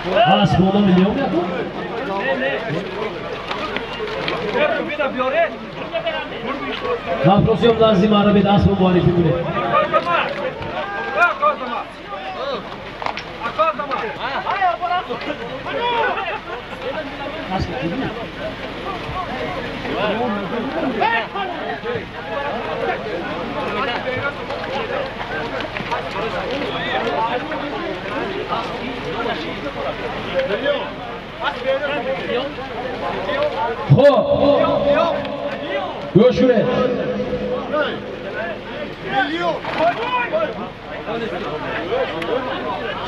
Асп бо номи Леон яку? Афросиёб, назди ман равед, аспро муаррифӣ кунед. Хоб, гӯш кунед.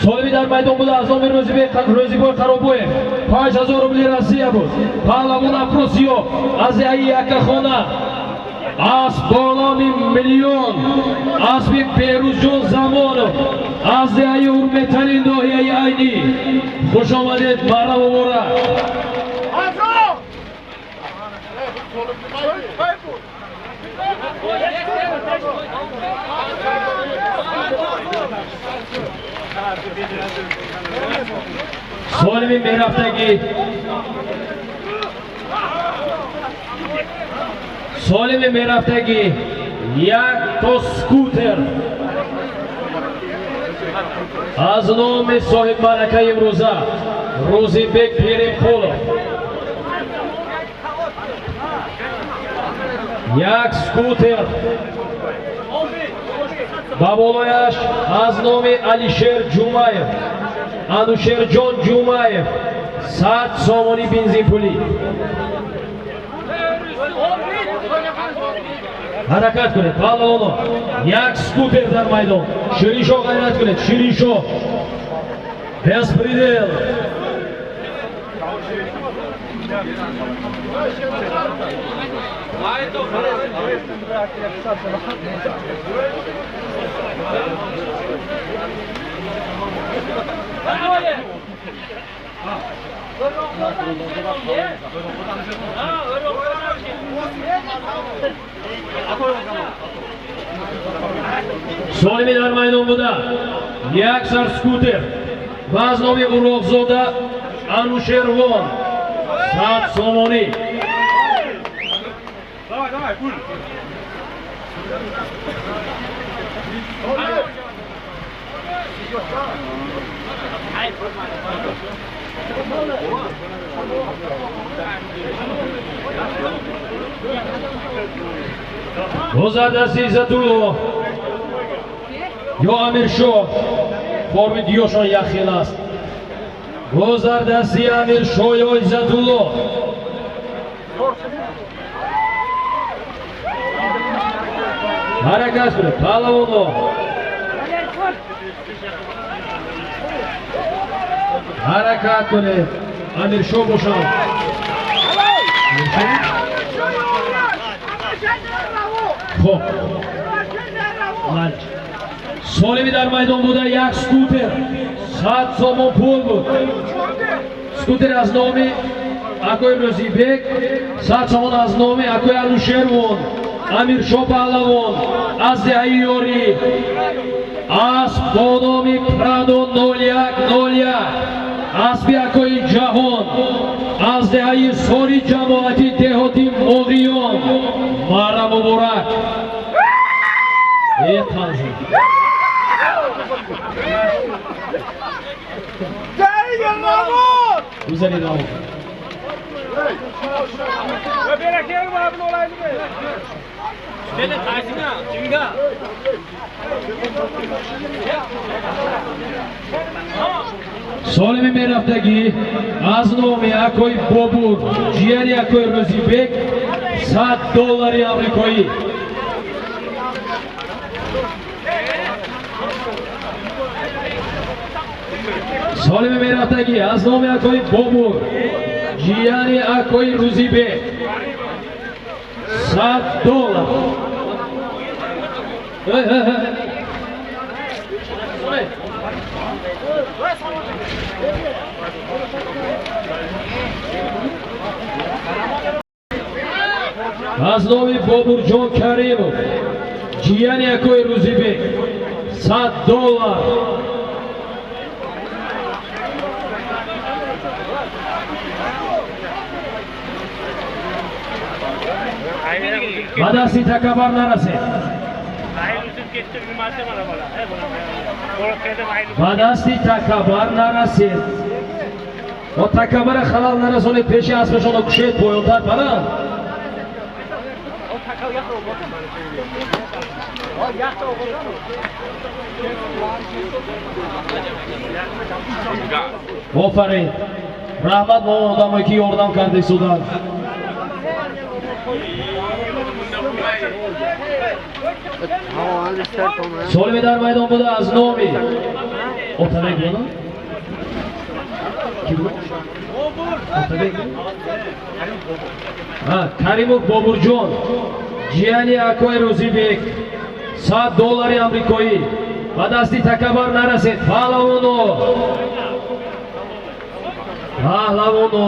Солими дар майдон буда аз номи Рӯзибой Қаробоев 5000 рубли Россия буд. Паҳлавон Афросиёб аз деҳаи Яккахона, асп бо номи Миллион, аспи Беҳрӯзҷон Замонов аз деҳаи Урметани ноҳияи Айнӣ. Хуш омадед, марра муборак. Солими мерафтагӣ, солими мерафтагӣ як то скутер аз номи соҳибмалакаи имрӯза Рӯзибек Пиримқулов, як скутер, ба болояш аз номи Алишер Ҷумаев, Анушерҷон Ҷумаев 100 сомонӣ бензинпулӣ. Ҳаракат кунед, паҳлавоно, як скутер дар майдон. Шириншоҳ, ғайрат кунед, Шириншоҳ, беспредел. Солими дар майдон буда як сар скутер ва аз номи Уроқзода Анушервон 100 сомонӣ. Давай, давай, пул. Гузардасти Иззатулло ё Амиршоҳ, форми диёшон якхел аст. Гузардасти Амиршоҳ ё Иззатулло. Ҳаракат кунед, паҳлавоно, ҳаракат кунед. Амиршоҳ бошанд. Хоб, солими дар майдон буда як скутер, 100 сомон пул буд. Скутер аз номи акои Рӯзибек, 100 сомон аз номи акои Анушервон, Амиршоҳ паҳлавон аз деҳаи Ёрӣ, асп бо номи Прадо 0101, аспи акои Ҷаҳон аз деҳаи Сори ҷамоати деҳоти Моғиён. Мара муборак. Э, қази. Гузари равон. Солими мерафтагӣ аз номи акои Бобур, ҷияни акои Рӯзибек, 100 доллари амрикоӣ. Солими мерафтагӣ аз номи акои Бобур, ҷияни акои Рӯзибек, 100 доллар. Аз номи Бобурҷон Каримов, ҷияни акои Рӯзибек, 100 доллар. Ба дасти такабар нарасед. Ба дасти такабар нарасед. О такабара халал нарасонед, пеши аспашонро кушед, поёнтар баранд. Офарин. Раҳмат ба он одамое ки ёрдам карда истоданд. Солими дар майдон буда аз номи Отабек буда? Ки буд? Отабек? Каримов Бобурҷон, ҷияни акои Рӯзибек, $100 амрикоӣ. Ба дасти такабар нарасед. Паҳлавоно! Паҳлавоно!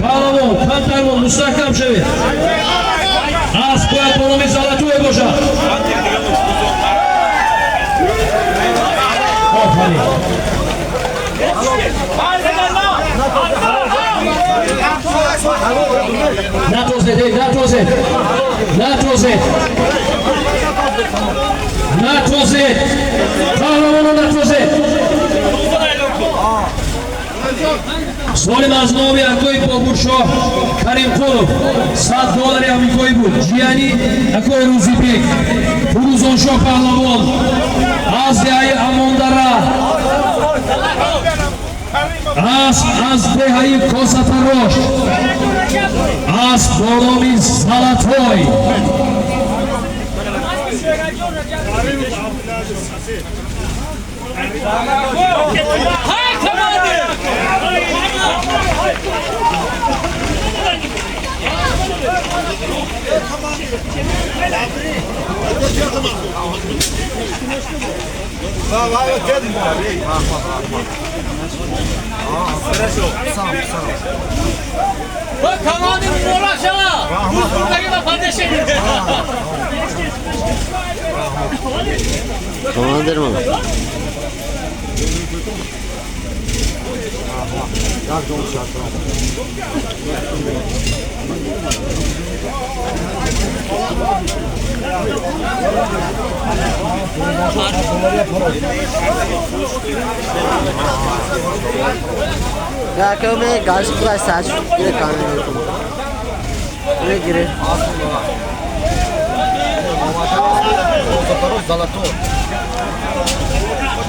Паҳлавон, камтармон, мустаҳкам шавед. Асп бояд бо номи Золотое бошад. Офарин. Натозед, эй, натозед. Натозед. Натозед. Паҳлавоно натозед. Солим аз номи акои Бобуршоҳ Каримқулов $100 амрикоӣ буд. Ҷияни акои Рӯзибек, Фурӯзоншоҳ паҳлавон аз деҳаи Амондара, асп аз деҳаи Косатарош, асп бо номи Золотой. Командир ман. Ya me gaz pura saç gire kaane gire gire.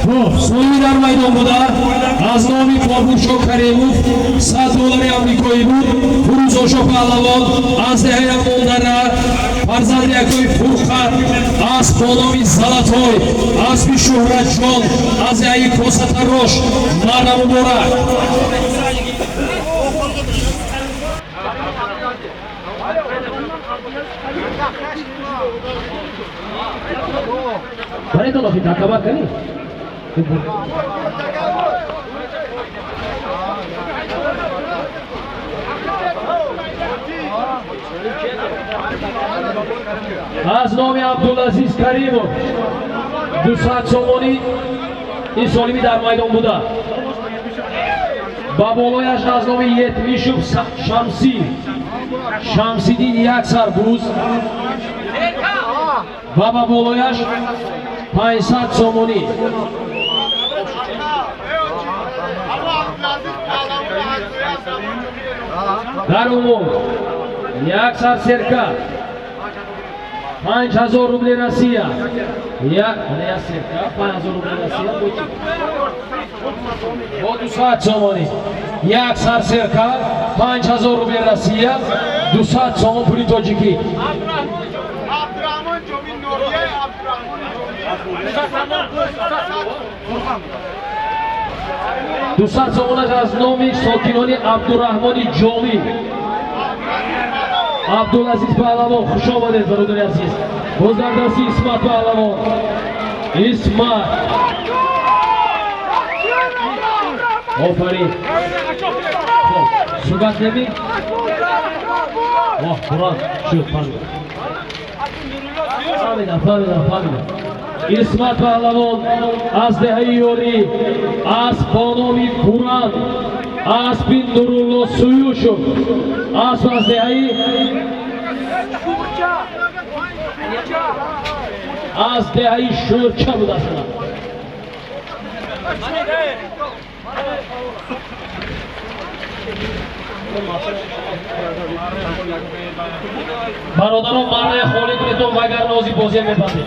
Хуб, соҳиби дар майдон буда аз номи Бобуршоҳ Каримов $100 амрикоӣ буд. Фурӯзоншоҳ паҳлавон аз деҳаи Амондара, фарзанди акои Фурқат, асп бо номи Золотой, аспи Шӯҳратҷон аз деҳаи Косатарош. Мана муборак. Баретон охи такабар кани? Аз номи Абдулазиз Каримов 200 сомонӣ ин солими дар майдон буда. Ба болояш аз номи Етмишов Шамсӣ Шамсиддин як сар буз ва ба болояш 500 сомонӣ. Дар умум як сар серка 5000 рубли Россия. Як серка 5000 рубли Россия бо 200 сомонӣ. Як сар серка 5000 рубли Россия 200 сомон пули тоҷикӣ. 200 сомонаш аз номи сокинони Абдураҳмони Ҷомӣ. Абдулазиз Паҳлавон, хуш омадед, бародари азиз. Боз дар дасти Исмат Паҳлавон. Исмат. Офарин. Хоб, суҳбат неми? Воҳ, Қуръон шуд, фаҳмидам. Фаҳмидам, фаҳмидам, фаҳмидам. Исмат Паҳлавон аз деҳаи Ёрӣ, асп бо номи Буран, аспи Нурулло Суюшов, асп аз деҳаи Шӯрча будааст. Бародарон, маънаи холӣ кунедон, вагарна ози бозия мебандед.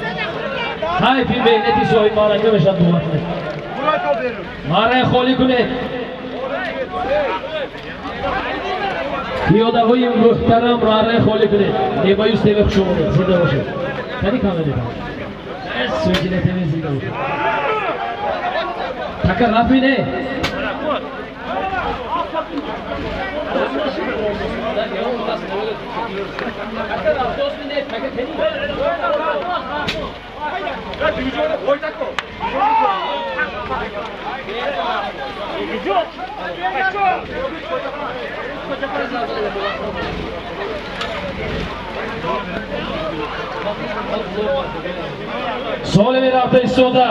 Ҳайфи меҳнати соҳиб маърака мешавад, бовар кунед. Маъраи холӣ кунед. Пиёдаҳои муҳтарам, маъраи холӣ кунед. Небаюз ТВ, хуш омадед, зинда бошед. Кани камера? Сӯҷина ТВ, зинда бошед. Така рафи не? Солими рафта истода.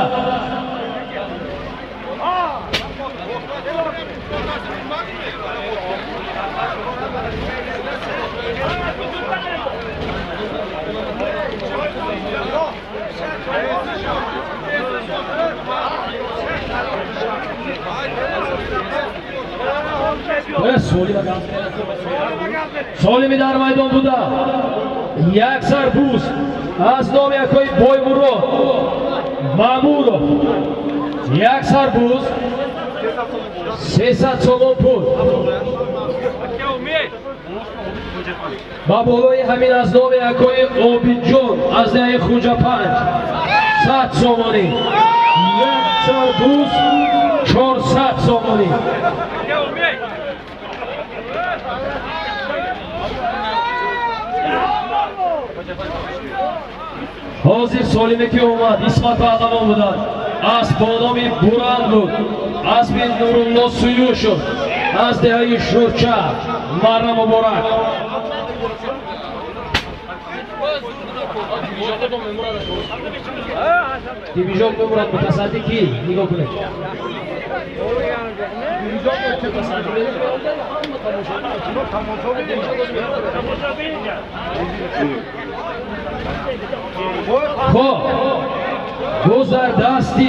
Солими дар майдон буда. Як сарбуз аз номи акои Боймурод Маъмуров. Як сарбуз 300 сомон пул. Ба болои ҳамин аз номи акои Обидҷон аз деҳаи Хуҷапанҷ 100 сомонӣ. Як сарбуз 400 сомонӣ. Ҳозир солиме ки омад, Исмат Паҳлавон буданд. Асп бо номи Буран буд. Аспи Нурулло Суюшов аз деҳаи Шӯрча. Марра муборак. Дивижок мемурад, мутасадди ки? Нигоҳ кунед. Хоб, боз дар дасти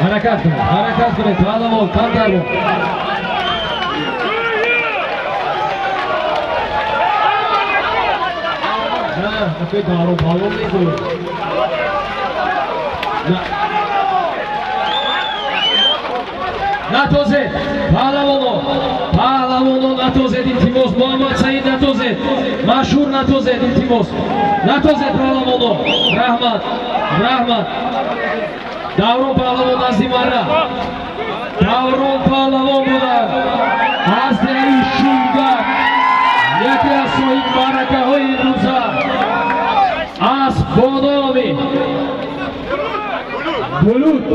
ҳаракат кунед, ҳаракат кунед, паҳлавон, камтар бо. На, акои Даврон паҳлавон мегӯяд. Натозед, паҳлавоно, паҳлавоно, натозед, илтимос. Муҳаммад Саид, натозед, Машҳур, натозед, илтимос, натозед, паҳлавоно. Раҳмат, раҳмат. Даврон паҳлавон назди мара. Даврон паҳлавон буданд аз деҳаи Шӯргак, яке аз соҳиб маъракаҳои имрӯза. Асп бо номи Булут,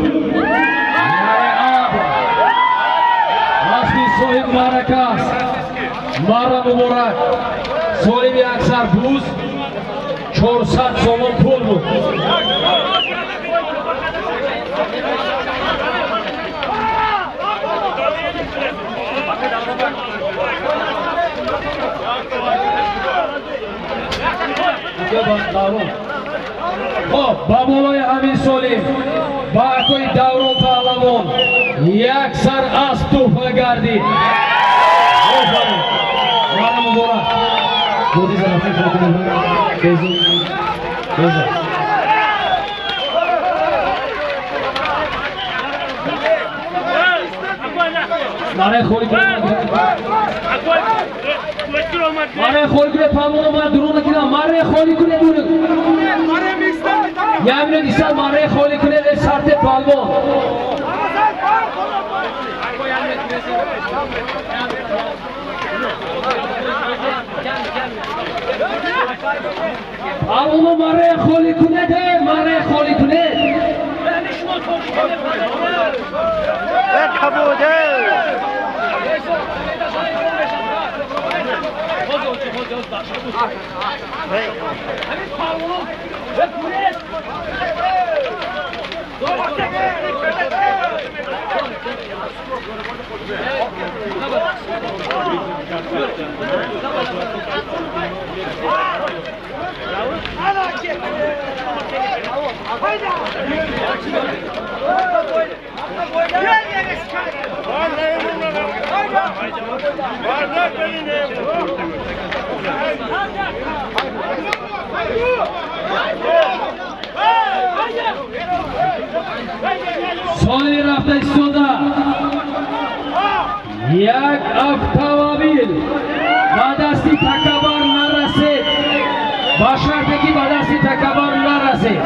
аспи соҳиб маърака аст. Марра муборак. Солими як сарбуз 400 сомон пул буд. Хоб, ба болои ҳамин солим ба акои Даврон Паҳлавон як сар асп туҳфа гардид. Офарин, марра муборак. Боди зарафи безу безу. Маре холи кунед. Маре холи кунед палвоно, ман дурӯғ накунам. Маре холи кунед дурӯғ. Як минут истад, маре холи кунед сарте палвон. Палвоно маре холи кунед, маре холи кунед. Соли рафта истода як автомобил ба дасти такабар нарасед, ба шарте ки ба дасти такабар нарасед.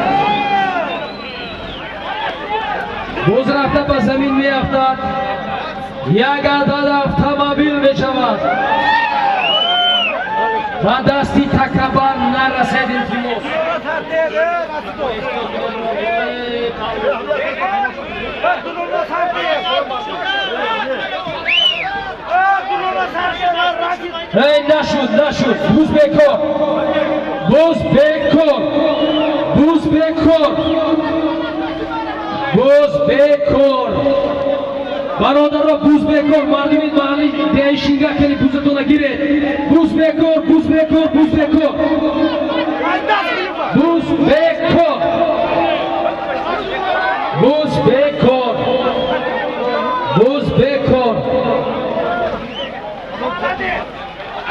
Боз рафта ба замин меафтад, як адад автомобил мешавад. Ба дасти такабар нарасед, илтимос. Эй, нашуд, нашуд, буз бекор, буз бекор, буз бекор, буз бекор. Бародаро, буз бекор, мардуми маҳалли деҳи Шинга кели бузатона гиред. Буз бекор, буз бекор, буз бекор, буз бекор, буз бекор, буз бекор.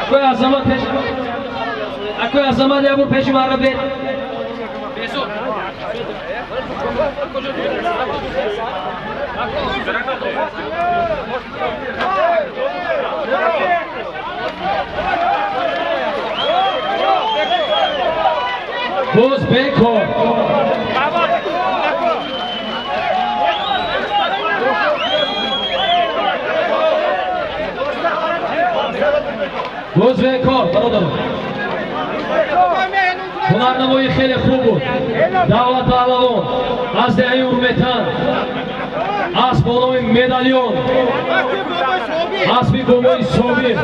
Акои Азамат пеш, акои Азамат як бор пеши маро бед. Боз бекор. Боз бекор, бародар. Ҳунарнамоӣ хеле хуб буд. Давлат паҳлавон аз деҳаи Урметан, асп бо номи Медалён, аспи бобои Собир.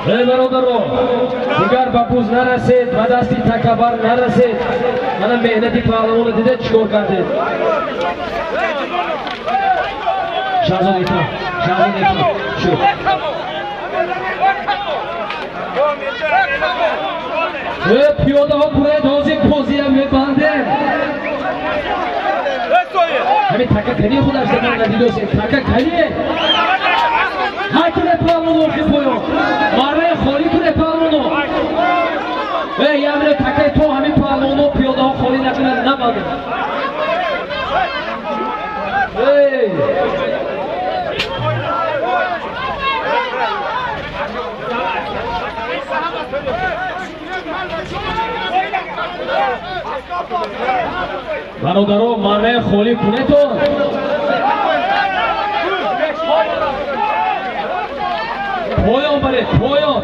Эй бародаро, дигар ба буз нарасед, ба дасти такабар нарасед. Мана меҳнати паҳлавонро дидед, чӣ кор кардед? Шаҳзод Икрам, Шаҳзод Икрам, шуд. Э, пиёдаҳо буред, ҳозир бозиям мебандем. Ҳамин така кани худаш замон надидосем, така кани. Ҳай кунед паҳлавоно, охир поён. Мараи холӣ кунед паҳлавоно. Э, ямре такаи то ҳамин паҳлавоно пиёдаҳо холӣ накунад, набандем. Эй! Бародаро, мараи холӣ кунетон. Поён баред, поён.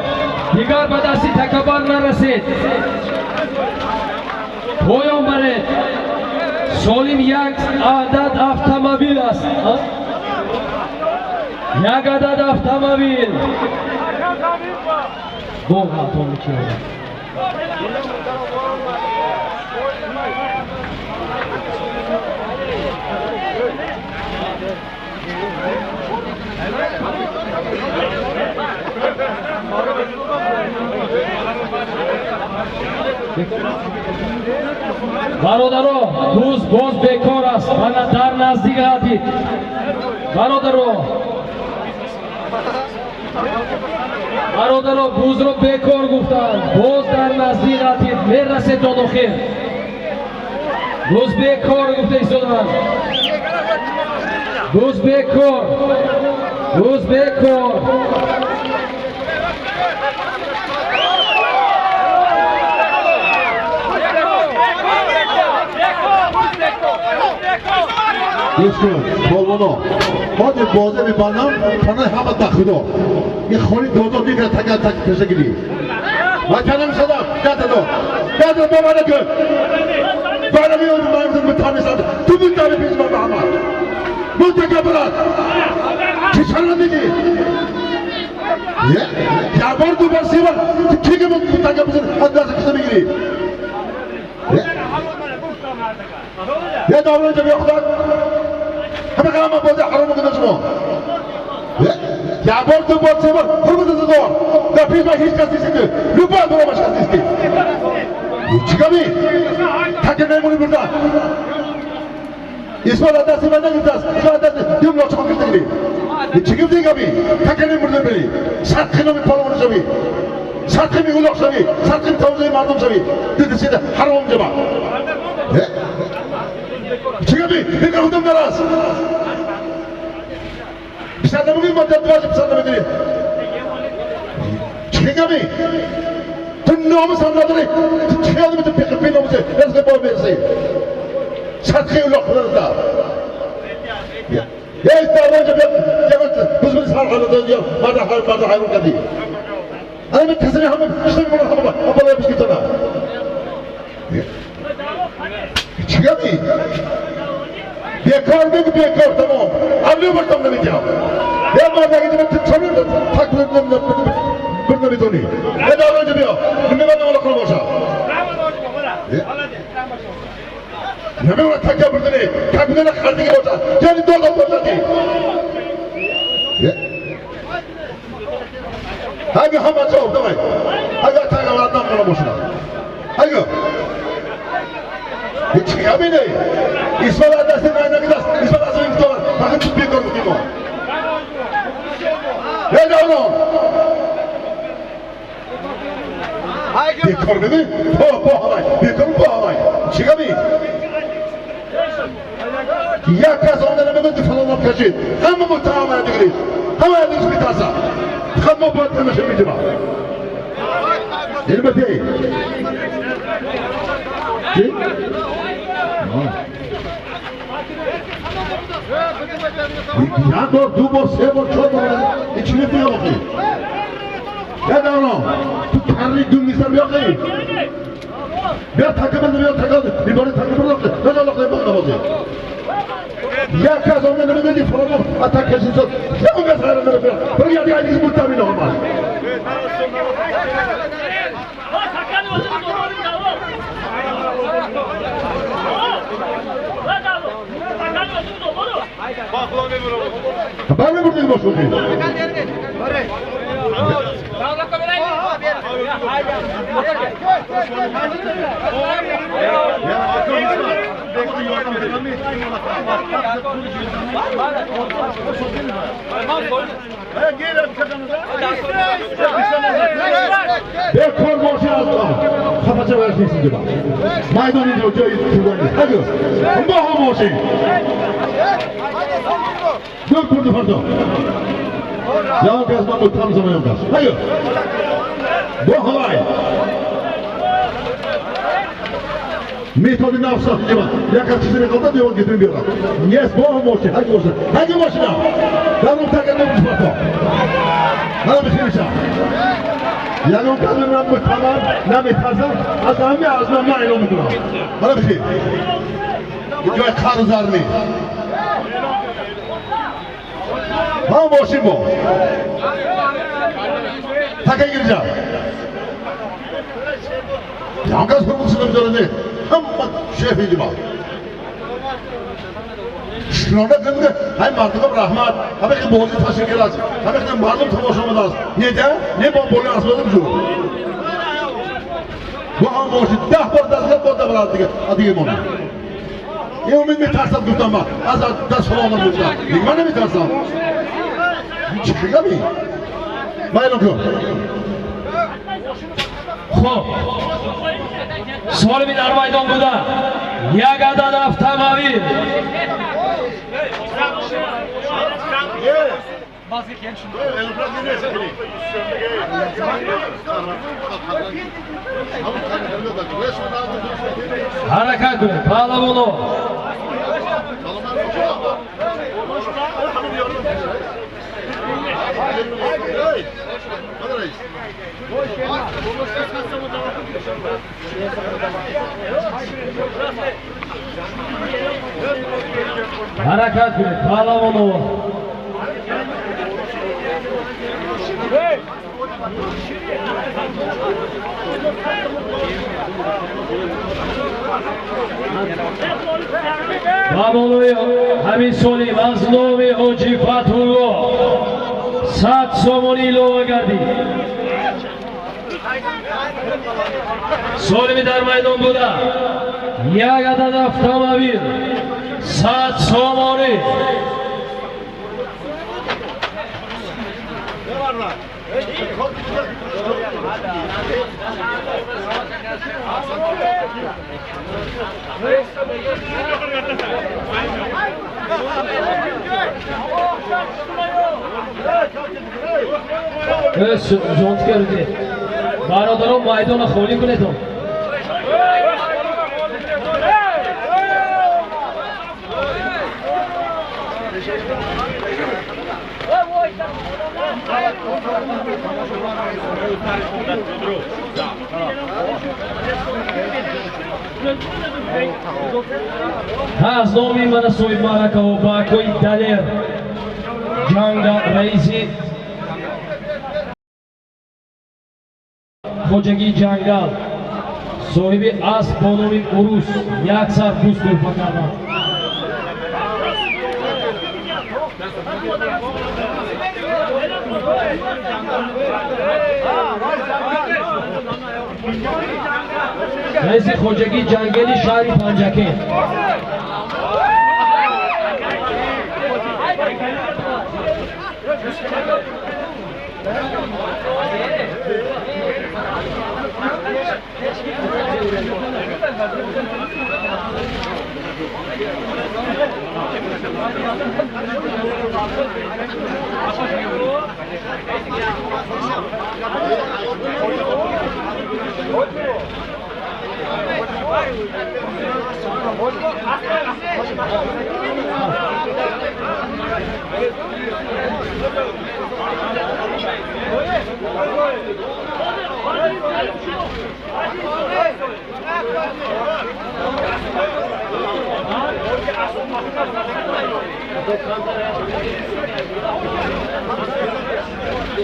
Дигар ба дасти такабар нарасед. Поён баред. Солим як адад автомобил аст. Як адад автомобил. Боғатон мекунад. Бародаро, буз боз бекор аст, ва дар наздик ғалтид. Бародаро, бародаро, бузро бекор гуфтанд, боз дар наздик ғалтид, мерасед он охир. Боз бекор гуфта истодаанд. Боз бекор. Боз бекор. Гӯш кун, полвоно. Ҳозир бозӣ мебандам, танаи ҳама да худо. Ин хони додо мекунад така так пеша гирӣ. Ман танам садам, дата дод. Дата бо мана кун. Бана меёрам, ман мутамисам. Ту мутами пеш ман ба ҳама. Мутакаббират. Чӣ чара мегӣ? Як бор, ду бор, се бор, ту ки мутакаббир аз даст киса мегирӣ? Я даврон ҷа бехудат. Ҳама ҳама бозӣ ҳаром мекунад шумо. Як бор, ду бор, се бор, ҳурмат дор. Дар пеш ман ҳеҷ кас нест ки. Любой баромаш кас нест ки. Чӣ гапи? Таки мемонӣ бурда. Исмоил аз дасти ман нагирифтааст. Исмоил аз дасти дим лочахон гирифта гирӣ. Чӣ гуфти гапи? Таки мемурда бирӣ. Садқи номи полвон шавӣ. Садқи мигулоқ шавӣ. Садқи тавзаи мардум шавӣ. Диди сида ҳаром ҷаба. Чӣ гапи? Бигар худам нарас. Писар намегӯӣ, ма дар дважи писар намедонӣ. Чӣ гапи? Ту номус ҳам надорӣ. Ту чӣ одами ту беномусе? Ризқи бой мерасӣ. Садқи улоқ худата. Ей, даврон ҷа ягон бузбузи сар хада ё марда марда ҳайрон кардӣ. Ана мен касани ҳама кишта мемонад ҳама болои бискитона. Чӣ гапи? Бекор бигу бекор тамом. Авлиё бошам намедиҳам. Я мардаги ту чаро так бир наметонӣ? Е даврон ҷа биё. Намебандам ҳола хона боша. Намемонад така бурдани. Так бурдани хардиги бошад. Ҷани додам бошади. Ҳаги ҳама ҷавоб давай. Ага така нам хона бошад. Ага. Чӣ гапи не? Исмоил аз дасти ман нагирифтааст. Исмоил аз ман гирифта. Фақат ту бекор гуфтӣ мо. Эй даврон! Бекор бибин? Бо бо ҳамай. Бекор бо ҳамай. Чӣ гапи? Як кас омада намегӯяд ки фалон кашид. Ҳама муттаҳам дигриш. Ҳама дигриш метарсад. Фақат мо бояд ҳамаша меҷима. Ин ба пей. Чӣ? Як бор, ду бор, се бор, чор бор. Ин чӣ мефтига охи? Я даврон, ту карри ду мисар биёхи. Биё така бирда, биё така, бибори така бирда охи. На лохи бо бозӣ. Як кас омада намегӯяд ки фалон атак кашид. Ягон кас ғайр намефиҳам. Бир як дигар муттаҳам ино ҳамаш. Бар мебурдед бошухи. Бекор боши аз хафача бараш нест инҷо. Майдон инҷо ҷои тӯган нест. Ҳагу. Бо ҳам боши. Ду курду фардо. Ягон кас ман муттаҳам замоён кас. Ҳагу. Бо ҳавай. Методи нафс инҷо. Як кас чизе мехоҳад ё гирифтем биёрад. Нест бо ҳам боши. Ҳагу боши. Ҳагу боши. Дарун така фардо. Ҳама бихириша. Ягон кас ман муттаҳам наметарсам. Аз ҳама аз ман ман эълон мекунам. Ҳала бихир. Ҷои қарз зар нест. Ҳама бошим бо. Така гирҷа. Ягон кас ҳурматшо намедорад не. Ҳама шефи ҷима. Шукрона кунед ҳай мардумам раҳмат. Ҳама ки бозӣ ташкил кардааст. Ҳама ки мардум тамошо омадааст. Не да? Не бо боли асбодам шу. Бо ҳам боши 10 бор даст бо даврат дига. Дига монад. Ин умед метарсад гуфтам ман. Аз даст фалон гуфтам. Дига ман наметарсам. Чӣ гапи? Ман эълон кун. Хуб. Солими дар майдон буда. Як адад автомобил. Ҳаракат кунед, паҳлавоно. Ҳаракат кунед, паҳлавоно. Ба болои ҳамин солим аз номи Ҳоҷи Фатҳулло 100 сомонӣ илова гардид. Солими дар майдон буда як адад автомобил 100 сомонӣ. Бародарон, майдонро холӣ кунед. Аз номи мана соҳибмаъракаҳо ба акои Далер Ҷанга, раиси хоҷагии ҷангал, соҳиби асп бо номи Урус, як сар пӯст тӯҳфа карданд. Раиси хоҷагии ҷангали шаҳри Панҷакент.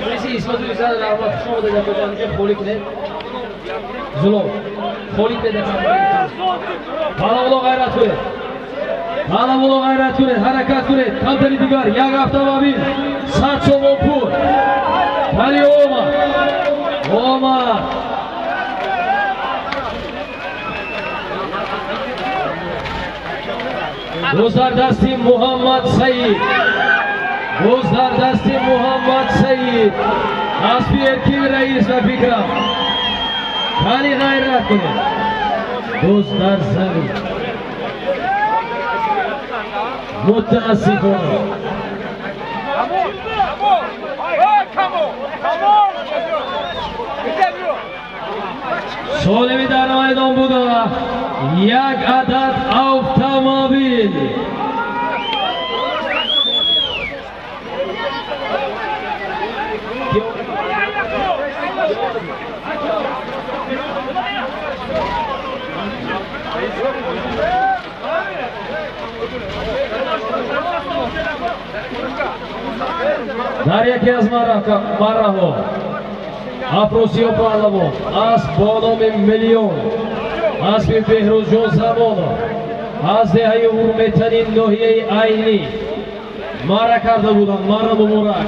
Раиси Исмату Иззат раҳмат, хуш омадед, акоҷон, инҷо холӣ кунед. Зулом, холӣ кунед. Паҳлавоно, ғайрат кунед. Паҳлавоно, ғайрат кунед, ҳаракат кунед. Камтари дигар як автомобил 100 сомон пул. Вале омад. Омад. Боз дар дасти Муҳаммад Саид. Боз дар дасти Муҳаммад Саид. Аспи Эркин раис ва фикрам. Қани, ғайрат кунед. Боз дар замин. Мутаассифона. Солими дар майдон буда як адад автомобил. Дар яке аз марраҳо Афросиёб паҳлавон асп бо номи Миллион, аспи Беҳрӯзҷон Замонов аз деҳаи Урметани ноҳияи Айнӣ марра карда буданд. Марра муборак.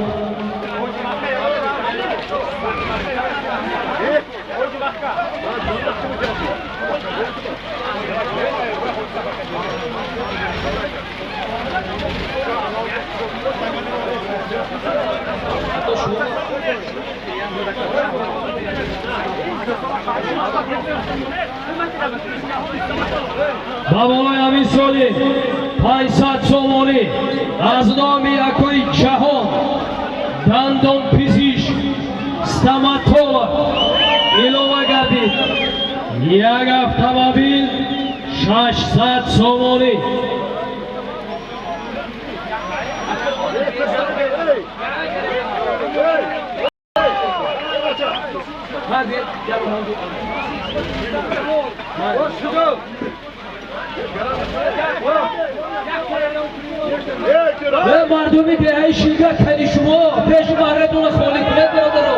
Ба болои ҳамин соли 500 сомонӣ аз номи акои Ҷаҳон, дандонпизишк, стоматолог илова гардид як автомобил 600 сомонӣ. Ба мардуми деҳаи Шилга, кани шумо пеши маҳратонро холӣ кунед, бародаро.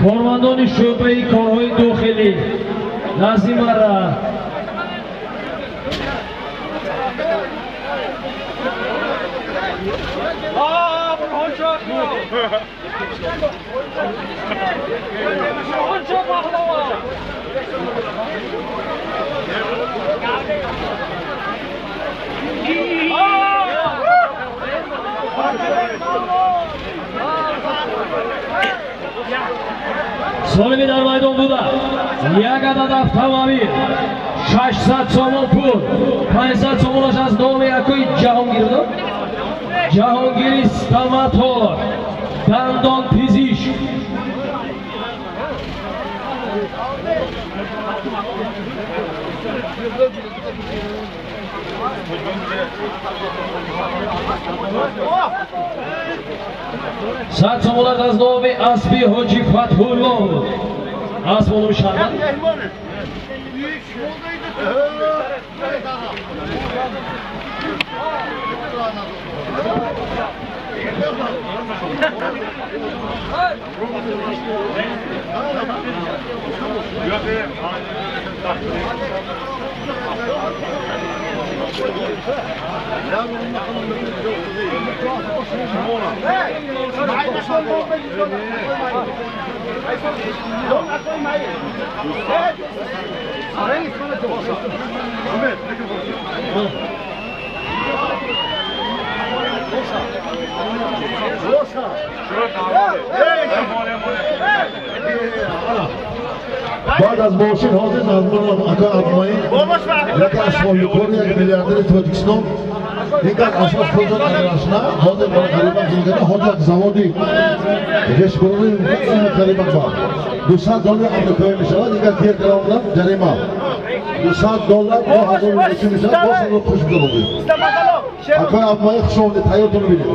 Кормандони шӯъбаи корҳои дохилӣ назди мара. Солими дар майдон буда як адад автомобил, 600 сомон пул, 500 сомонаш аз номи акои Ҷаҳонгир, Ҷаҳонгири стоматолог, дандонпизишк. 100 сомонаш аз номи аспи Ҳоҷи Фатҳулло буд. Асп олуми шармат. Баъд аз мошин ҳозир назмонам ака Абдумаин, яке аз соҳибкори як миллиардери Тоҷикистон, инкас асос худшон арашна ҳозир бо ғарибак зиндагӣ, ҳозир як заводи ғишбурӣ ғарибак ба 200 доллар амрикоӣ мешавад. Инкас дер карда ҷарима 200 доллар бо ҳазору мешавад, боз онро хуш бидоред. Акои Абдумаин, хуш омадед, тайёртонро бинед.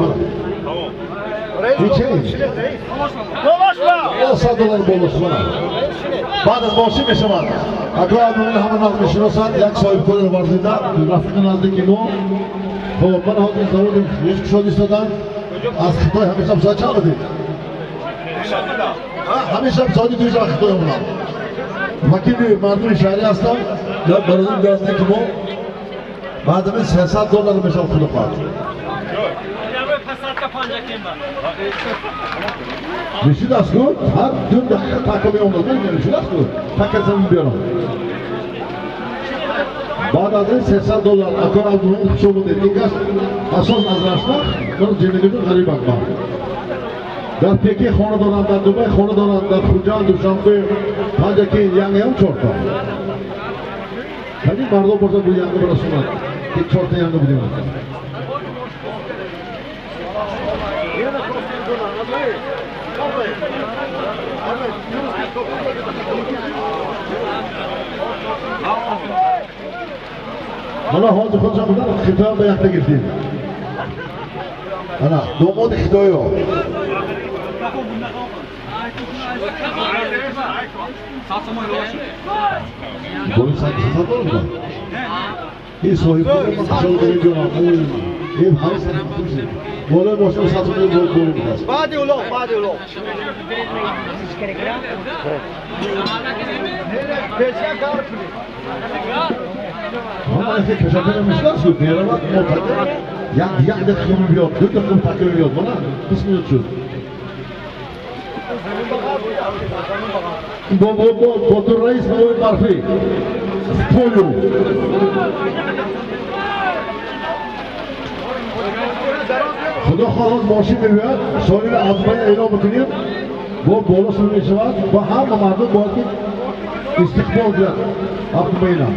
Ҳиче 100 доллар болош. Баъд аз мошин мешавад. Акои Абдумаин ҳама нағз мешиносанд, як соҳибкори варзида, рафиқи наздики мо. Хоб, ман ҳозир заводи ғишт кушод истодам аз Хитой. Ҳамеша соат чанд будед? Ҳамеша соати 2 шаба Хитой омадам. Вакили мардуми шаҳрӣ ҳастам, бародари наздики мо. Баъд ҳамин 300 доллар мешавад, худо хоҳад. Мешудаст ку ҳар 2 дақиқа така меомад, мешудаст ку така замин биёрам. Баъд аз ин 300 доллар. Акор Абдумаин, хуш омадед. Ин кас асос аз Раштах, ман ҷинагиҷон ғарибак ба дар Пекин хона доранд, дар Дубай хона доранд, дар Хуҷанд, Душанбе, Панҷакент, янгиам чорта. Ҳамин мардум бошад, бу янги бирасонад ки чорта янги будем. Мана ҳозир худшон будан Хитой ба якта гирифтем. Ана домоди Хитоё. Боли 100 доллар будан. Ин соҳибкор ман хушҳол ҷонам. Ин ҳама болои мошин 100 сомон боло будааст. Баъди улоқ, баъди улоқ. Ама ехе кашакана мешинас ку меравад мо така як дақиқа мебиёд, 2 дақиқа така мебиёд, мана 20 минут шуд. Бо ду раис бобои барфӣ полю. Худо хоҳад мошин мебиёяд, соҳиби абдумайн эълон мекунем, бо боло сур мешавад ва ҳама мардум бояд ки истиқбол кунад Абдумайна.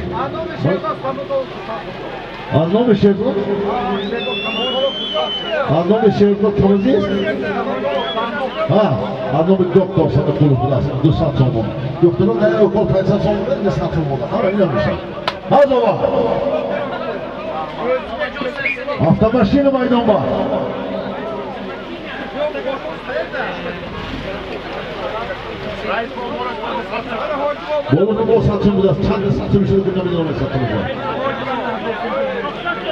Аз номи Шерзод? Аз номи Шерзод Камазист? Аз номи доктор Садиқулов будааст, 200 сомон. Докторон дар укол 500 сомон, 200 сомон. Ҳама ина мешавад. Ҳазова! Автомашина майдон ба. Боло бо сатсум будааст. Чанд сатсум шуда ки намедонам сатсум шуда.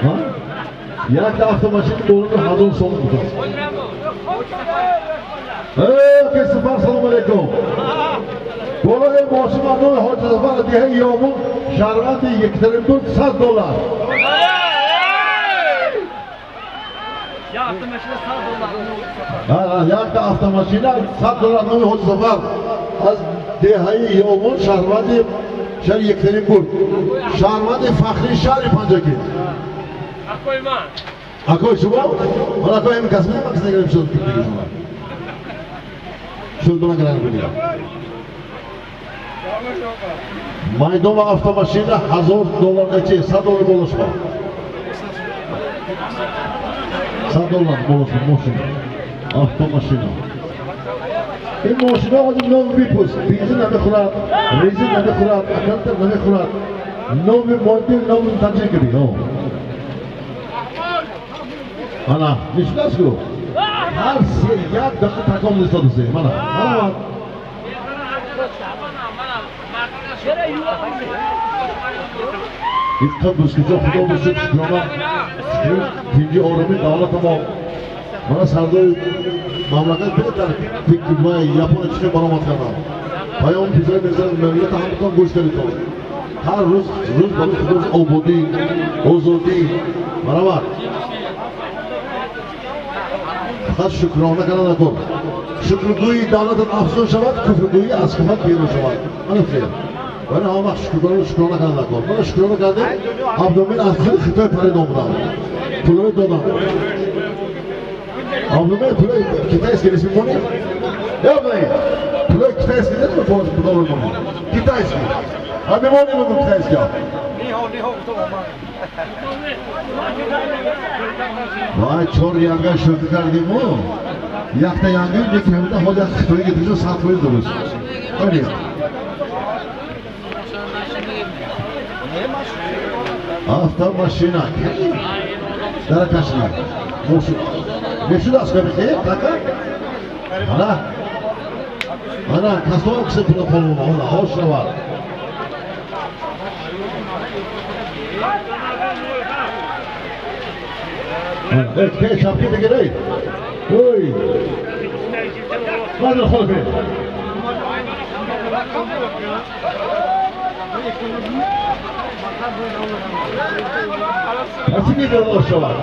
Ҳа? Якта автомашина боло 1000 сомон будааст. Эй, сафар, салом алейкум. Болои мошин мардуми Ҳоҷи Зафар деҳаи Ёмун шаҳрванди Екатеринбург $100. Якта автомашина $100 номи Ҳоҷи Зафар аз деҳаи Ёмун шаҳрванди шаҳри Екатеринбург, шаҳрванди фахрии шаҳри Панҷакент. Акои шумо? Ман акои ҳамин кас ман кас нагирам шуд дига шумо. Шуд ман гирам дига. Майдон ва автомашина $1000 нечи $100 боло шумо. $100 боло шумо мошина. Автомашина. Ин мошина ҳозир нов выпуск, бензин намехӯрад, резин намехӯрад, аккумулятор намехӯрад. Нови модел, нови таҷрибаи. Ана, нишудааст ку? Ҳар се як дақиқа такон истодасе. Мана, мана. Иққа бускиҷо худо бошад, шукрона, тинҷи ороми давлата мо. Мана сардори мамлакат беҳтар фикр ва Япония чӣ баромад кардам. Паём писари мезанад миллат ҳаматон гӯш кардитон. Ҳар рӯз рӯз барои худо ободӣ, озодӣ, баробар. Фақат шукрона кардан накун. Шукргӯии давлатат афзун шавад, куфргӯӣ аз куфат берун шавад. Мана хел. Вале ҳама вақт шукрона кардан накун. Мана шукрона кардем, Абдумин аз худи Хитой парид омадам. Пулои додам. Абдумин пулои китайский нест мемонӣ? Ё пулои китайский нест мемонӣ? Китайский. А мемонӣ мегӯм китайский. Вай чор янга шӯхӣ кардиму якта янга неки ҳамида ҳол як хитои гирифта 100% дуруст. Ҳамин. Автомашина. Дара кашни. Мошин. Мешудааст ками така? Ана. Ана касоро киса пула полона, она хош шавад. Эй, шапки бигирей. Ой. Мадр холбе. Каси мебарад шавад.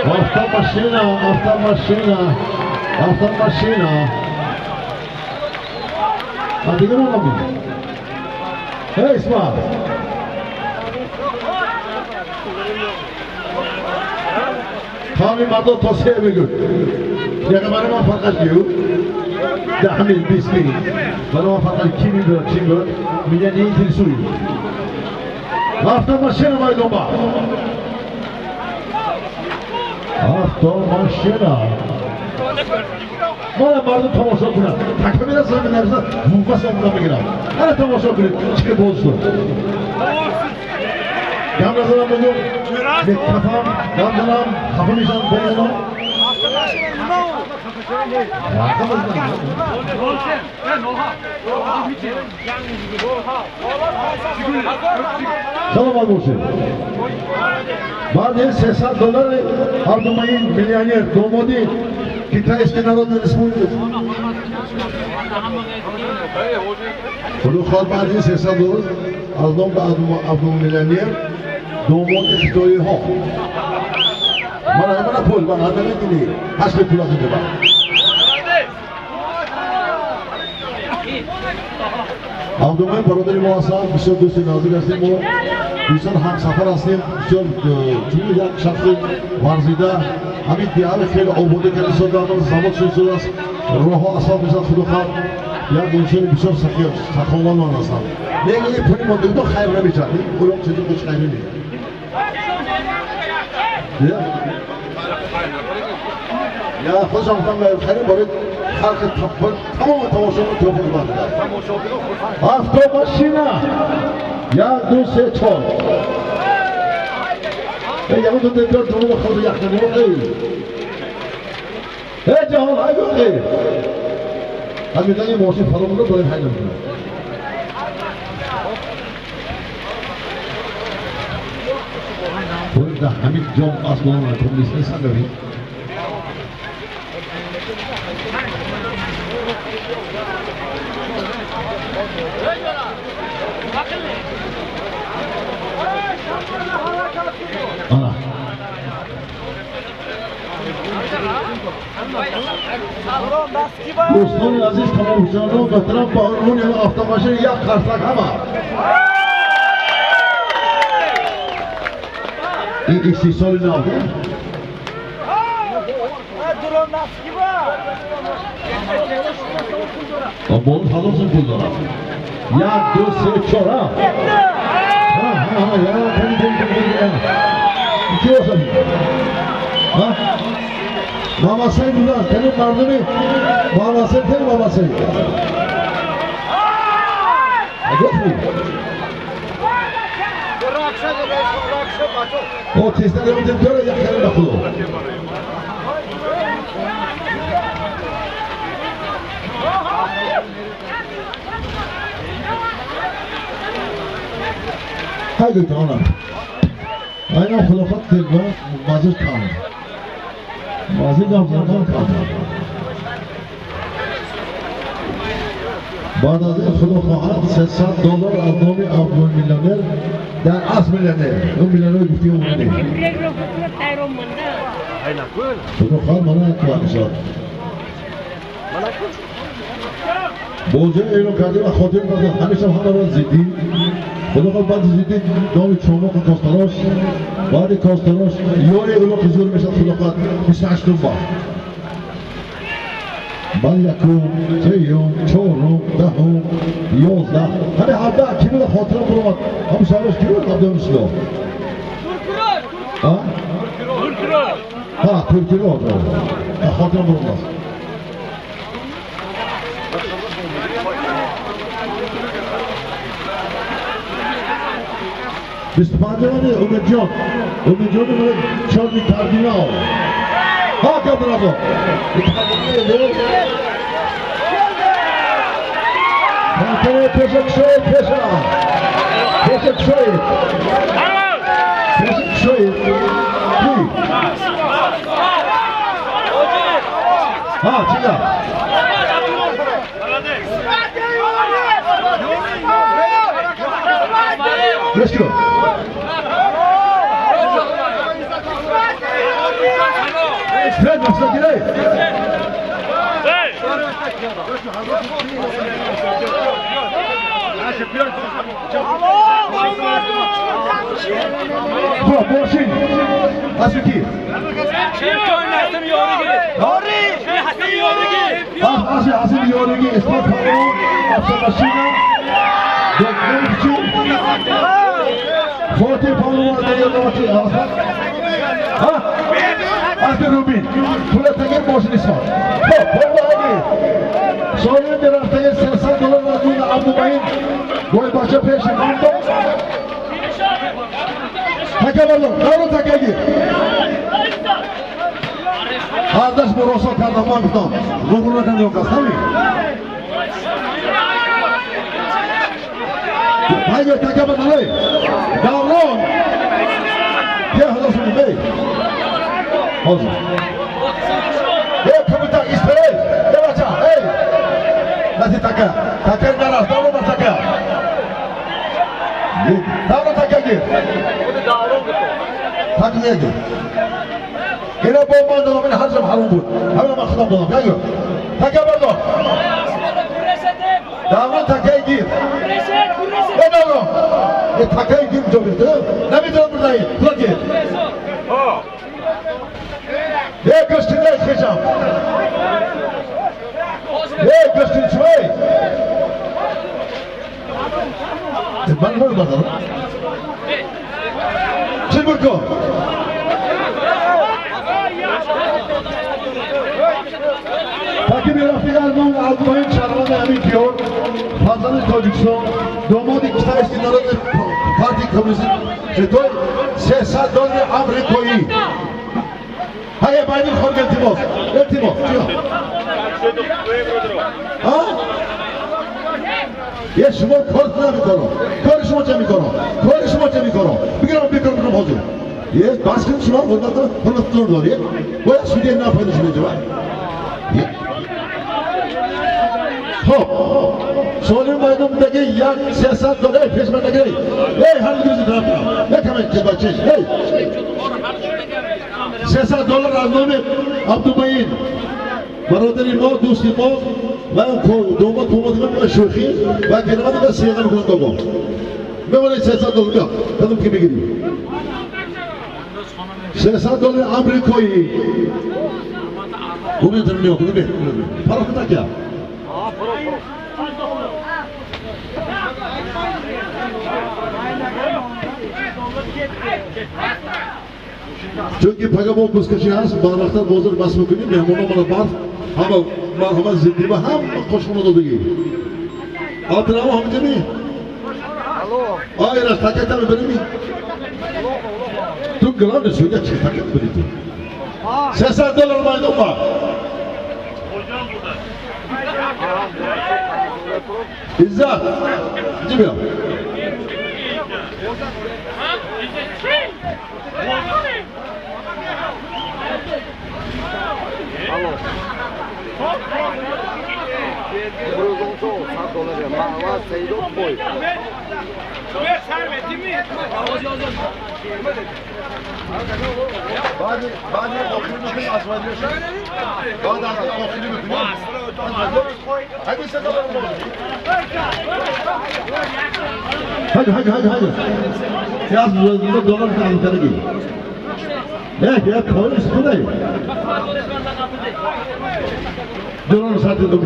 Автомашина, автомашина, автомашина. А дигар омадӣ? Эй, Исмаил! Қавми мардон то се мегӯд. Яъне барои ман фарқаш кию? 10 мил, 20 мил. Барои ман фарқаш ки мебирад, чи мебирад? Меня не интересует. Автомашина майдонба. Автомашина. Мана мардум тамошо кунад. Такба мерасам, нарса, муфасам мегирам. Ана тамошо кунед, чӣ боз шуд. Гам назанам мегӯм, мекафам, гам занам, хафа мешавам, бо занам. Саломат бошед. Баъд 300 доллар Абдумаин миллионер домоди Китайской Народной Республики. Худо хоҳад баъди 300 доллар аз ном Абдум миллионер домоди хитоиҳо. Мана пул, мана намедини. Ҳасби пулатон деба. Абдумаин бародари мо ҳастанд, бисёр дӯсти наздик ҳастем мо. Бисёр ҳамсафар ҳастем, бисёр чун як шахси варзида, ҳамин деҳаро хеле ободӣ карда истодаанд, завод шуда истодааст, роҳҳо асфалт мешавад, худо хоҳад. Як инсони бисёр саховатманд ҳастанд. Лекин ин пули мондагидо хайр намешавад. Ин пулҳо чизи хуш хайр нест. Я худшам гуфтам хайр барои халқи тамоми тамошобинон тӯҳфа бандад. Автомашина 1, 2, 3, 4. Ягон ду дор дуру худ яхна эй. Эй ҷаҳон ай гӯ. Ҳамин мошин фаромӯш дорем ҳай намекунад. Пул дар ҳамин ҷо аслан нест нестанд. Ана. Дӯстони азиз, тамошобинон, муҳтарам, ба унвони автомашин як қарсак ҳама. Ин истеҳсоли нав. Бонус ҳазор сум пул дорад. 1, 2, 3, 4. Ҳа, ҳа, ҳа, я, пули, пули, пули, ки бошад? Ҳа? Мамасай будан, тани мардуми Мамасай, тани Мамасай. Гуфти? О, тезтар ямон дора як хари ба худо. Ҳай гуфта она. Айна хулофат телефон мазир кам. Мазир гап задан кам. Баъд аз ин худо хоҳад 300 доллар аз номи Абдул миллионер дар асл миллионер. Ӯ миллионер гуфти ӯ не. Худо хоҳад мана кӯмак. Бозӣ эълон кардем ва хотир додем ҳамеша ҳамаро зиддӣ. Худо хоҳад баъди зиддӣ номи Чомоқу Костарош, баъди Костарош ёри улоқи зур мешавад, худо хоҳад 28 моҳ. Баъд якум, сеюм, чорум, даҳум, 11, ҳамин 17 ки буда хотирам буромад. Ҳамун сараш ки буд Абдумислом? Ҳа? Ҳа, Туркирод. Хотирам буромад. 25 Умедҷон, Умедҷон чорни кардинал. Ҳа, Абдураззоқ. Пеша пеша. Пеша кушоед. Пеша кушоед. Ки? Ҳа, чига? Let's go. Fred, мақсад гирай. Хоб, мошин. Аз ки? Ҳасим ёриги, Исмат Палвон, автомашина. Доктор Фотиҳ Палвон деёдовати Ҳасан. Ҳа? Аз Рубин. Пулатаги мошин Исмат. Хоб, бобои. Соли мерафтаги 300 доллар аз ҷони Абдумаин бойбача пеши мандо. Така бардор, давро такаги. Бандаш муросо кардам, ман гуфтам рӯбрӯ накардам кас ҳамин. Haydi taka badalay. Davron. Gel hadi şimdi bey. Hazır. Hey komutan ispere. Gel aça. Hey. Nasıl taka? Taka naras. Davron taka. Davron taka gir. Taka gir. Yine bomba dolabın harcam harum bu. Hemen bak dolap. Gel gör. Taka bardor. Davron taka gir. Ne davron? Takayı gir çok iyi. Ne bir buradayım? Kulak gir. Gösterine içeceğim. Gösterine içmeyi. Ben böyle bakalım. Çilburko. Takip Rafiqarman Abdullahi Çarvan Amin diyor. Fazlanı Tojikiston домоди китайский народный партии коммунист Хитой 300 доллари амрикоӣ. Ҳая байдин хорг илтимос. Илтимос. Ҳа? Е шумо кор намекунам. Кори шумо ча мекунам? Кори шумо ча мекунам? Бигирам бикунам ҳозир. Е бас кун шумо ҳурматон ҳурматон доред. Бояд судия нафайда шумо ҷавоб. Хоб. Солим майдондagi як 300 доллар пешмерга. Ey har gözü tarafta. Ne kamen kebapçı. Hey. 300 доллар аз номи Абдумаин. Бародари мо, дӯсти мо ва дома комодима шӯхӣ ва калимати да сиға мекунам бобо. Мемонед 300 доллар биё. Кадом ки бигирӣ. 300 доллар амрикоӣ. Бубин нигоҳ кун, бубин. Парохта кия. Чунки пага мо бузкашӣ ҳаст, барвақттар бозор бас мекунем, меҳмонон мана барф, ҳама марҳамат зиндиба, ҳама қошуқона додагӣ. Абдураҳмон ҳаминҷа ми? Айраш таката мебареми? Ту главный судья чи такат бери ту? 300 доллар майдон ба. Izzat, Cibia. Hadi hadi hadi hadi. Yaz bu dolar kaldı gibi. Ne ya polis bu ne? Dolar satıldı bu.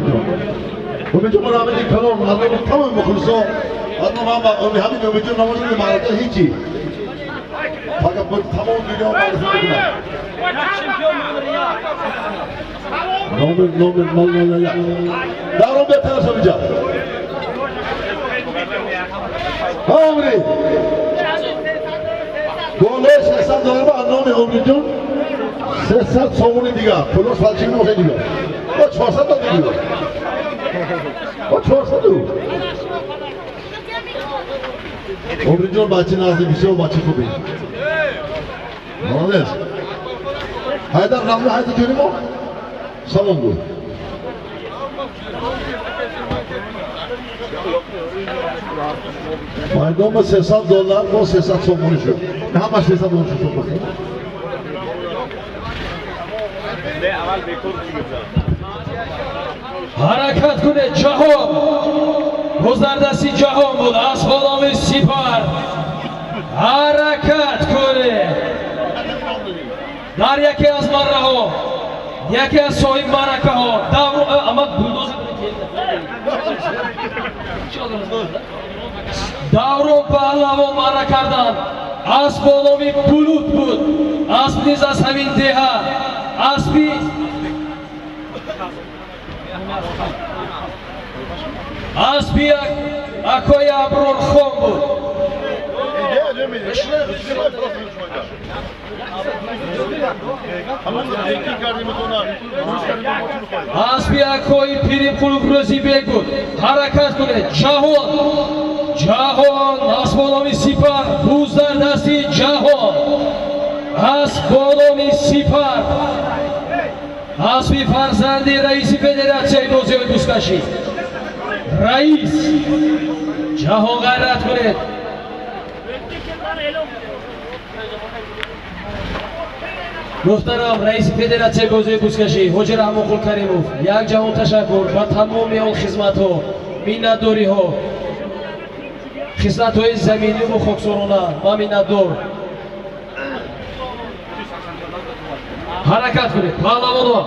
Bu bütün rahmetli kalon adamı tamam mı kurso? Adam ama o همین bütün namazını imarete hiçi. Fakat bu tamam dünya maalesef. Nomir nomir nomir ya. Darum beter söyleyeceğim. Omri. Golе 600 доллар ба номи Омриҷон 300 сомони дигар. Пуло салчи мо дигар. О 400 дод дигар. О 400 ду. Омриҷон бачи назди бисёр бачи хубе. Молодец. Хайдар рамли хайда кунимо? Салом гу. Майдон ба 300 доллар бо 300 сомонӣ шуд. Ҳамаш 300 доллар шуд. Ҳаракат кунед ҷаҳон. Гузардасти ҷаҳон буд аз ғуломи сипар. Ҳаракат кунед. Дар яке аз марраҳо, яке аз соҳиб маъракаҳо давру ама булдозер даврон паҳлавон маъра карданд. Асп бо номи Булут буд. Асп низ аз ҳамин деҳа. Аспи акои Аброрхон буд. Аспи акои Пиримқулов Рӯзибек буд. Ҳаракат кунед. Ҷаҳон. Ҷаҳон асп бо номи Сипар. Буз дар дасти Ҷаҳон. Асп бо номи Сипар. Аспи фарзанди раиси федератсияи бозиҳои бузкашӣ. Раис. Ҷаҳон, ғайрат кунед. Муҳтарам раиси федератсияи бозиҳои бузкашӣ Ҳоҷи Раҳмонқул Каримов, як ҷаҳон ташаккур ба тамоми он хизматҳо, миннатдориҳо, хислатҳои заминиву хоксорона. Ман миннатдор. Ҳаракат кунед, паҳлавоно.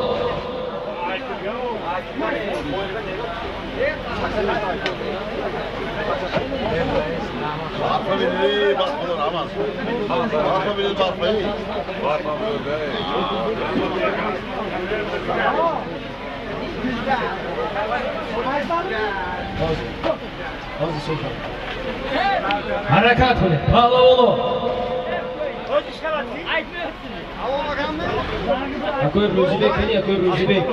Ҳаракат кунед, паҳлавоно. Акои Рӯзибек, кани акои Рӯзибек.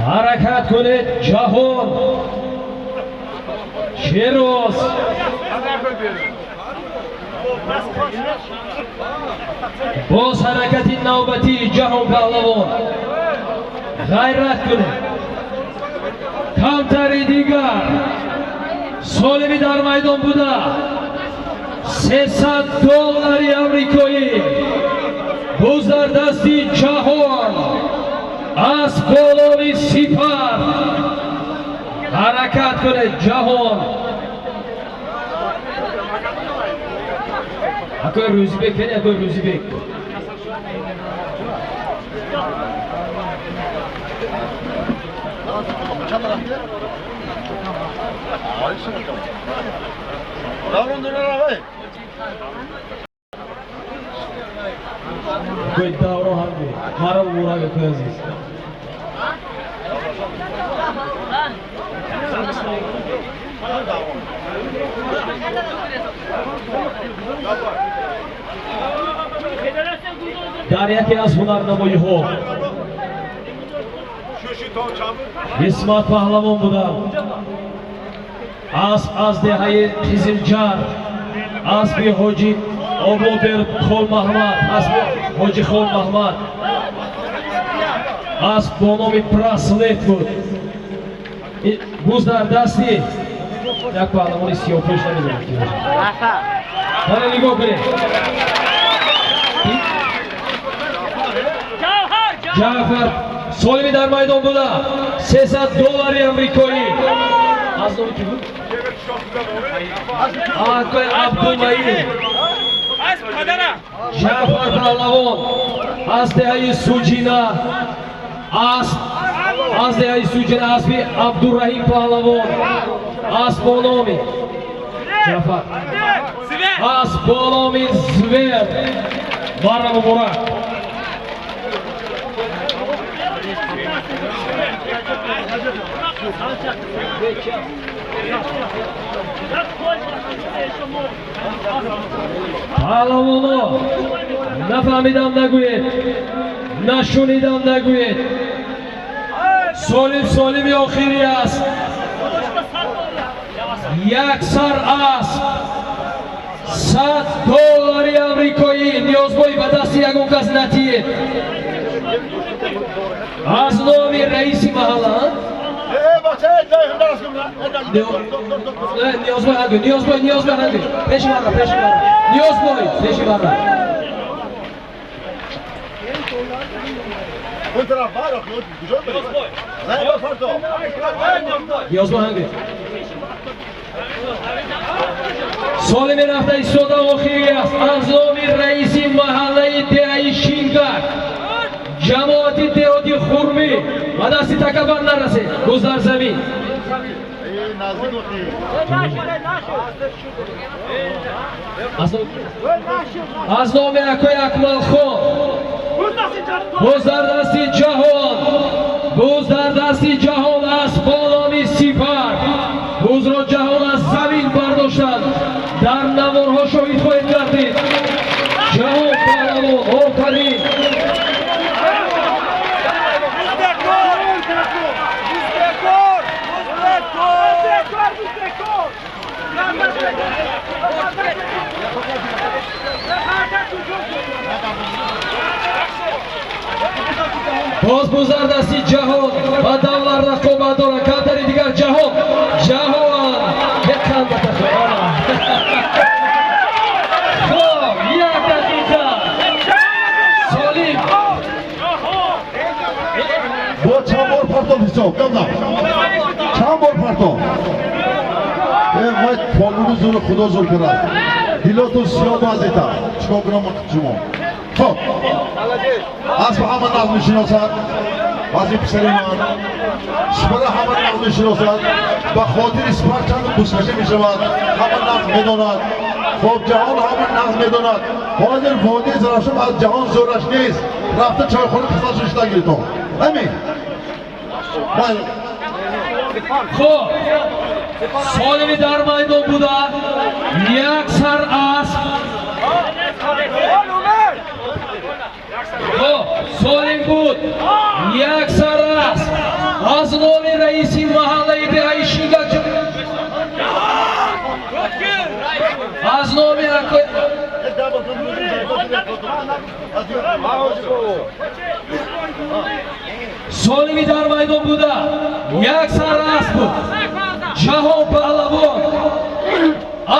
Ҳаракат кунед, Ҷаҳон. Шероз. Боз ҳаракати навбатии Ҷаҳон паҳлавон. Ғайрат кунед. Камтари дигар солими дар майдон буда 300 доллари амрикоӣ. Буз дар дасти Ҷаҳон. Асп бо номи Сипар. Ҳаракат кунед, Ҷаҳон. Акои Рӯзибек, кани акои Рӯзибек. Акои Даврон ҳамби. Маро муборак, акои азиз. Дар яке аз ҳунарнамоиҳо Исмат паҳлавон будам. Асп аз деҳаи Қизилҷар, аспи ҳоҷи Обобер Холмаҳмад, аспи ҳоҷи Холмаҳмад. Асп бо номи Браслет буд. Буз дар дасти як паҳлавони сиёҳпӯш, намедонам ки бошад. Ҳана нигоҳ кунед. Ҷаъфар солими дар майдон буда 300 доллари амрикоӣ. Аз номи ки буд? Акои Абдумаин. Ҷаъфар паҳлавон аз деҳаи Суҷина, асп аз деҳаи Суҷина, аспи Абдурраҳим паҳлавон. Асп бо номи Ҷаъфар, асп бо номи Звер. Бара муборак. Паҳлавоно, нафаҳмидам нагӯед, нашунидам нагӯед. Солим солими охирӣ аст. Як сар асп, 100 доллари амрикоӣ. Ниёзбои ба дасти ягон кас натиед. Аз номи раиси маҳалла Ниёзбой ҳангӯ, Ниёзбой, Ниёзбой ҳангӯ. Пеши марра, пеши марра. Ниёзбой, пеши марра. Ниёзбой ҳангӯ. Соли мерафта истода охирӣ аст. Аз номи раиси маҳаллаи деҳаи Шингак, ҷамоати деҳоти Хурмӣ. Ба дасти такаббар нарасед. Буз дар замин. Аз номи акои Акмалхон. Боз дар дасти Ҷаҳон, боз дар дасти Ҷаҳон аст бо номи Сипар. Бузро Ҷаҳон аз замин бардоштанд. Дар наворҳо шоҳид хоҳед гардид. Ҷаҳон Паҳлавон, офарин! Боз буз дар дасти Ҷаҳон ва давлат рақобат дорад. Камтари дигар Ҷаҳон, Ҷаҳон беқанда. Хоб, як дақиқа солим. Бо чанд бор партов ҳисоб гамна, чанд бор партов? Вай полуни зури худо зур кардааст, дилоту сиёҳ баъзета. Чикор кунам шумо? Хоб, асб ҳама нағз мешиносад, баъзи писари ман сипара ҳама нағз мешиносад, ба хотири сипар чанд бузкашӣ мешавад, ҳама нағз медонад. Хоб, Ҷаҳон ҳама нағз медонад. Ҳозир водии Зарафшон аз Ҷаҳон зӯраш нест. Рафта чойхона қисмат шишта гиритон, ҳамин. Хоб, солими дар майдон буда як сар асп. Хоб, солим буд як сар асп аз номи раиси маҳаллаи деҳаи Шингак, аз номи солими дар майдон буда як сар асп буд. Ҷаҳон Паҳлавон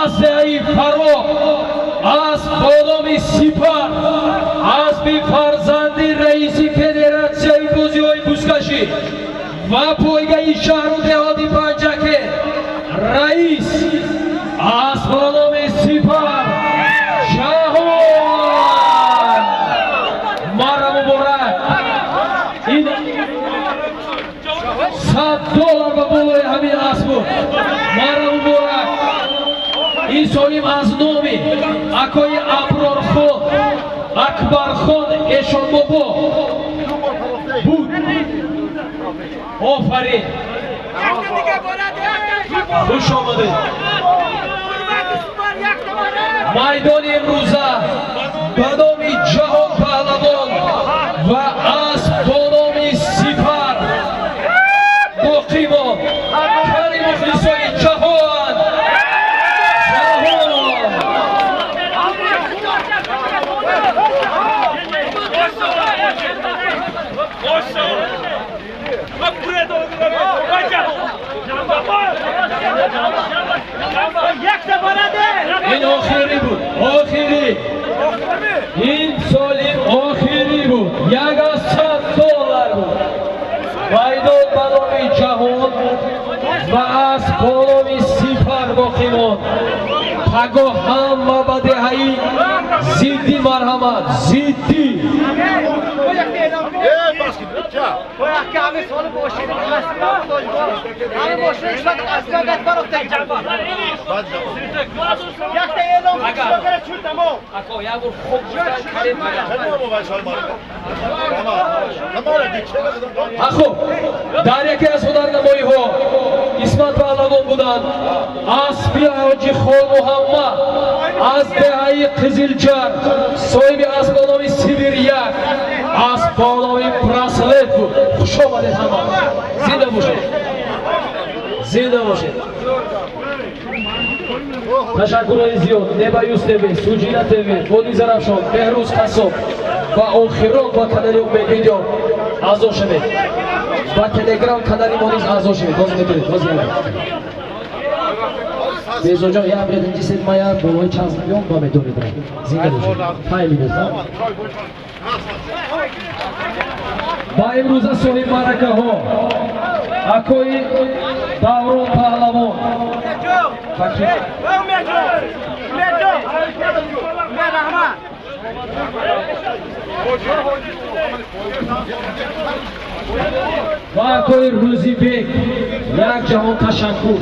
аз деҳаи Фароғ, асп бо номи Сипар, аспи фарзанди раиси федератсияи бозиҳои бузкашӣ ва пойгаи шаҳру деҳоти Панҷаке раис, асп бо номи Сипар. Ҷаҳон, мара муборак! Ин $100 ба болои ҳамин асп буд. Мара муборак! Ин солим аз номи акои Аброрхон, Акбархон Эшонбобо буд. Офарин, хуш омадед! Майдони имрӯза ба номи Ҷаҳон Паҳлавон ва асп бо номи Сипар боқӣ монд. Кани мухлисои Ҷаҳон, Ҷаҳон! Ин охирӣ буд, охирӣ. Ин солим охирӣ буд, як аз $100 буд. Майдон ба номи Ҷаҳон ва асп бо номи Сипар боқӣ монд. Пагоҳ ҳама ба деҳаи Зиддӣ марҳамат, Зиддӣ. Хуб, дар яке аз ҳунарнамоиҳо Исмат Паҳлавон буданд. Аспи ҳоҷи Холмуҳаммад аз деҳаи Қизилҷар, соҳиби асп бо номи Сибир як, асп бо номи Браслет буд. Хуш омадед ҳама, зинда бошед, зинда бошед! Ташаккурҳои зиёд Небаюз ТВ, Суҷина ТВ, Води Зарафшон, Беҳрӯз Қассоб ва охирон ба канали Умед Видео аъзо шавед, ба Телеграм канали мо низ аъзо шавед. Ҳозир метавонед, ҳозир. Безоҷон, як брединҷисед, мая болои чанд миллион ба медонед. Зинда бошед, 5 минут. Ба имрӯза соҳиб маъракаҳо акои Даврон Паҳлавон. Ва акои Рӯзибек як ҷаҳон ташаккур.